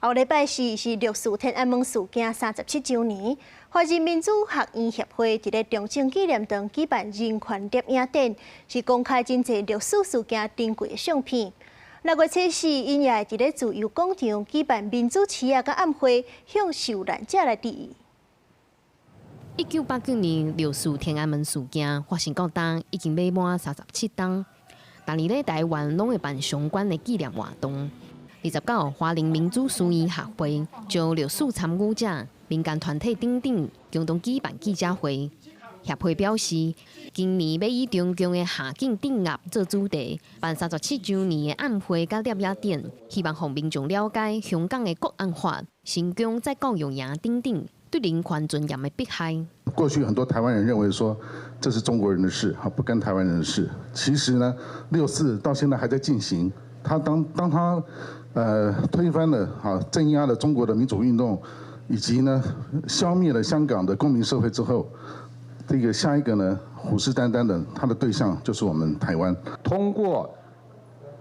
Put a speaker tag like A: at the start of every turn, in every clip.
A: 後禮拜四是六四天安門事件37週年，華人民主學院協會佇咧中正紀念堂舉辦人權攝影展，是公開真濟六四事件珍貴的相片。6月初四，𪜶也會佇咧自由廣場舉辦民主市仔佮暗會，向受難者來致意。
B: 1989年六四天安門事件發生到今已經欲滿37冬，逐年咧台灣攏會辦相關的紀念活動。29，華人民主書院學會將六四參與者、民間團體等等共同舉辦記者會。協會表示，今年欲以中共的下禁鎮壓做主題，辦37週年的暗會佮攝影展，希望予民眾了解香港的國安法、新疆再教育營等等對人權尊嚴的迫害。
C: 過去很多台灣人認為說這是中國人的事，不干台灣人的事。其實呢，六四到現在還在進行。他當當他推翻了鎮壓了中國的民主運動，以及呢消滅了香港的公民社會之後，這個下一個呢虎視眈眈的，他的對象就是我們台灣。
D: 通過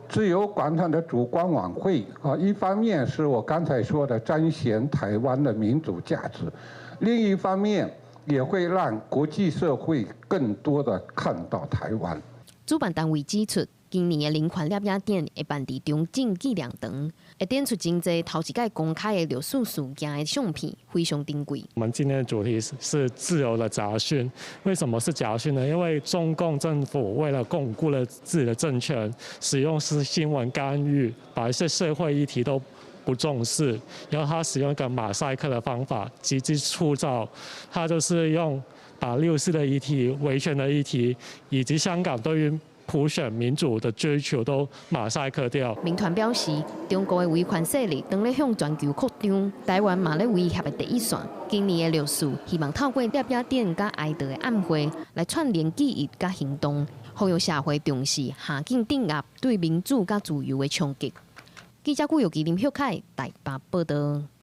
D: 自由廣場的燭光晚會啊，一方面是我剛才說的彰顯台灣的民主價值，另一方面也會讓國際社會更多的看到台灣。
B: 主辦單位指出，今年的人權攝影展會辦佇中正紀念堂，會展出真濟頭一擺公開的六四事件的相片，非常珍貴。
E: 我們今天的主題是自由的雜訊。為什麼是雜訊呢？因為中共政府為了鞏固了自己的政權，使用是新聞干預，把一些社會議題都不重視，然後他使用一個馬賽克的方法，極之粗糙，他就是用把六四的議題、維權的議題，以及香港對於普選民主的追求都馬賽克掉。
B: 民團表示，中國的威權勢力當咧向全球擴張，台灣嘛咧威脅的第一線。今年的六四，希望透過攝影展佮哀悼的暗會來串聯記憶佮行動，呼籲社會重視下禁鎮壓對民主佮自由的衝擊。記者顧玉吉林旭凱台北報道。